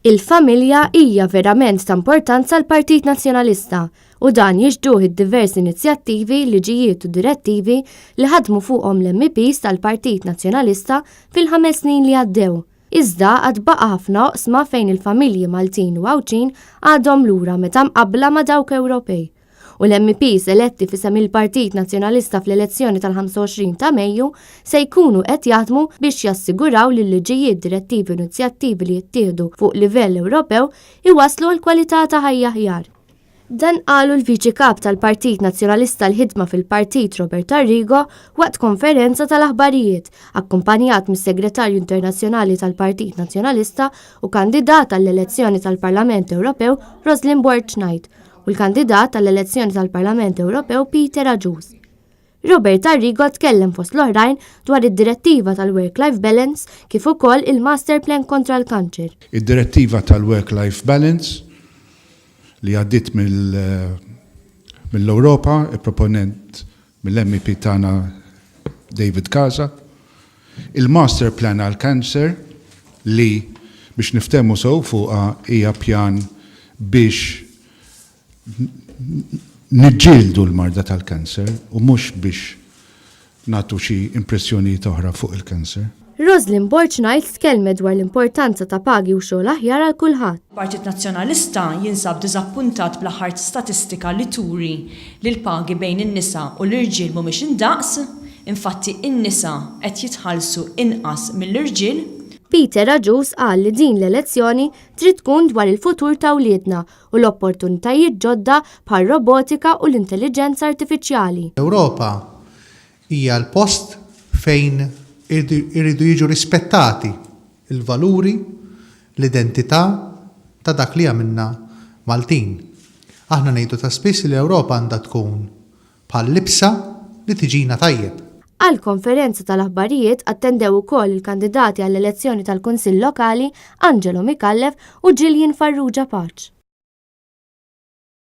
Il-familja hija verament ta' importanza għall-Partit Nazzjonalista u dan jixhduh id-diversi inizjattivi, liġijiet u direttivi li ħadmu fuqhom l-MEPs tal-Partit Nazzjonalista fil-ħames snin li għaddew. Iżda għad baqa' ħafna oqsma fejn il-familji Maltin u Għawdxin għadhom lura meta mqabbla ma' dawk Ewropej. U l-MEPs eletti f'isem il-Partit Nazzjonalista fl-elezzjoni tal-25 ta' Mejju se jkunu qed jaħdmu biex jassiguraw li l-liġijiet, direttivi u inizjattivi li jittieħdu fuq livell Ewropew iwasslu għal kwalità ta' ħajja aħjar. Dan qalu l-Viċi Kap tal-Partit Nazzjonalista l-Ħidma fil-Partit Robert Arrigo waqt konferenza tal-aħbarijiet, akkumpanjat mis-Segretarju Internazzjonali tal-Partit Nazzjonalista u kandidat għall-elezzjoni tal-Parlament Ewropew Roslyn Borg Knight u l-kandidat għall-elezzjoni tal-Parlament Ewropew Peter Agius. Robert Arrigo tkellem fost l-oħrajn dwar id-direttiva tal-Work-Life Balance kif ukoll il-Master Plan kontra l-kanċer. Id-direttiva tal-Work-Life Balance li għaddiet mill-Ewropa, il-proponent mill-MEP tagħna David Casa, il-Master Plan għall-Cancer li biex niftehmu sew fuqha hija pjan biex niġġieldu l-marda tal-cancer u mhux biex nagħtu xi impressjonijiet oħra fuq il-cancer. Roslyn Borg Knight tkellmet dwar l-importanza ta' pagi u xogħol aħjar għal kulħadd. Il-Partit Nazzjonalista jinsab diżappuntat bl-aħħar statistika li turi li l-pagi bejn in-nisa u l-irġiel mhumiex indaqs, infatti in-nisa qed jitħallsu inqas mill-irġiel. Peter Agius qal li din l-elezzjoni trid tkun dwar il-futur ta' wliedna u l-opportunitajiet ġodda bħar-robotika u l-intelliġenza artifiċjali. L-Ewropa hija l-post fejn iridu jiġu rispettati l-valuri, l-identità ta' dak li jagħmilna Maltin. Aħna ngħidu ta' spiss li l-Ewropa għandha tkun bħal libsa li tiġina tajjeb. Għall-konferenza tal-aħbarijiet attendew ukoll il-kandidati għall-elezzjoni tal-Kunsill Lokali Angelo Micallef u Gillian Farrugia Pace.